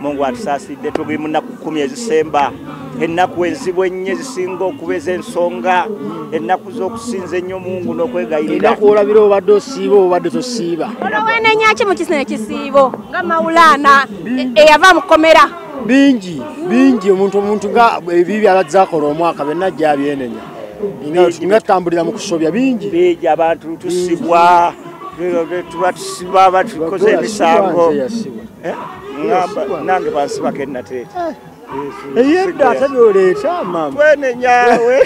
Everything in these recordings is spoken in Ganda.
Mungu atusaasidde, tuli mu nnaku 10 ezisemba, ennaku enzibu ennyo ezisinga okuba ez'ensonga, ennaku z'okusinza ennyo Mungu n'okwegayirira. Ennaku olabira obadde osiiba obadde tosiiba. Olwo weenenya ki mu kisino ekisiibo nga Mawulana eyava mu kkomera? Bingi bingi, omuntu nga ebibi abazze akola omwaka byonna ajja abyenenya. Nga tutambulira mu kusobya bingi. Bingi, abantu tusibwa, tuba tusiba batukoze emisango. Nange bansibako ennateeta. Eyedda ate byoleeta maama. Twenenyawe.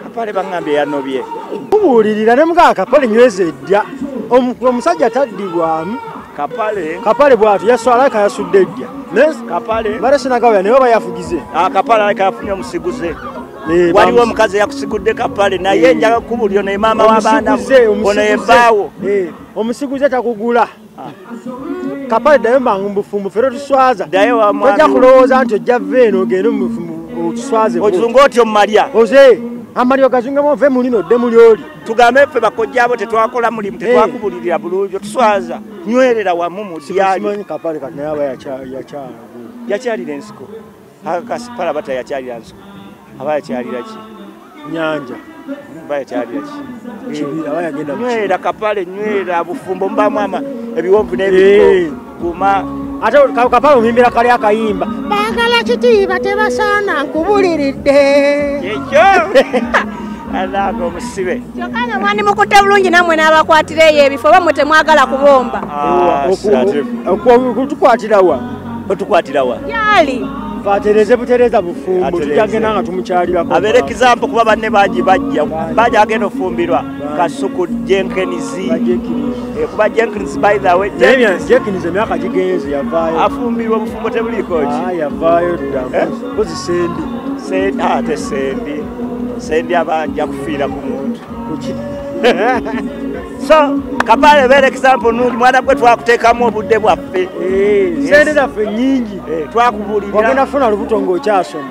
Kapale baŋŋambye yanobye. Kubuulirira ne mugaa Kapale nyweza eddya. Omusajja taddibwamu. Kapale. Kapale bw'atyo yaswala yasudde eddya. Kapale. Mbadde sinagawya naye oba yafugize. Kapale alabika yafunye omusiguze. Waliwo omukazi eyakusigudde Kapale naye njagala kukubuulira ono ye maama w'abaana ono ye bbaawo. Omusiguze takugula. Kapale ddayo mangu mu bufumbo ffe tuswaza. Tojja kulowooza nti ojja va eno ogende mu bufumbo otuswaze. Ozunga otyo mu malya. Oze amalya ogazungemu ove mulino odde muli oli. Tugambe ffe bakojjaabo tetwakola mulimu, tetwakubulirira bulungi, otuswaza. Nywerera wamu mu dyali. Simanyi Kapale kati naye aba yakyala. Yakyalira ensiko. Kapale aba tayakyalira nsiko. Aba yakyalira ki? Nyanja. Aba yakyalira ki? Aba yagenda mu Nywera Kapale, nywera bufumbo mubaamu ebiwonvu n'ebikko. Guma. Ate Kapale omuyimbira kali akayimba. Baagala kitiibwa tebasaana nkubuliridde. Ekyo. Anaaga omusibe. Kyokka nga mwandimukutte bulungi nammwe n'abakwatira eyo ebifo oba mmwe temwagala kubomba. Okutukwatira wa? Otukwatira wa? Gyali. Atereze butereza bufumbo, tujja genda nga tumukyalirako. Abeere example kuba banne bangi bajja, bangi agenda ofumbirwa. Kasuku Jenkins. Kuba Jenkins by the way, Jenkins emyaka gigenze yavaayo. Afumbirwa obufumbo tebuliiko ki? Yavaayo dda. Mpozi Sendi. Sendi, ate Sendi. Sendi aba ajja kufiira ku muntu. Kuki? So, Kapale beera example nnungi, mwana gwe twakuteekamu obudde bwaffe. Sente zaffe nnyingi. Twakubuulirira. Wagenda kufuna lubuto ng'okyasoma.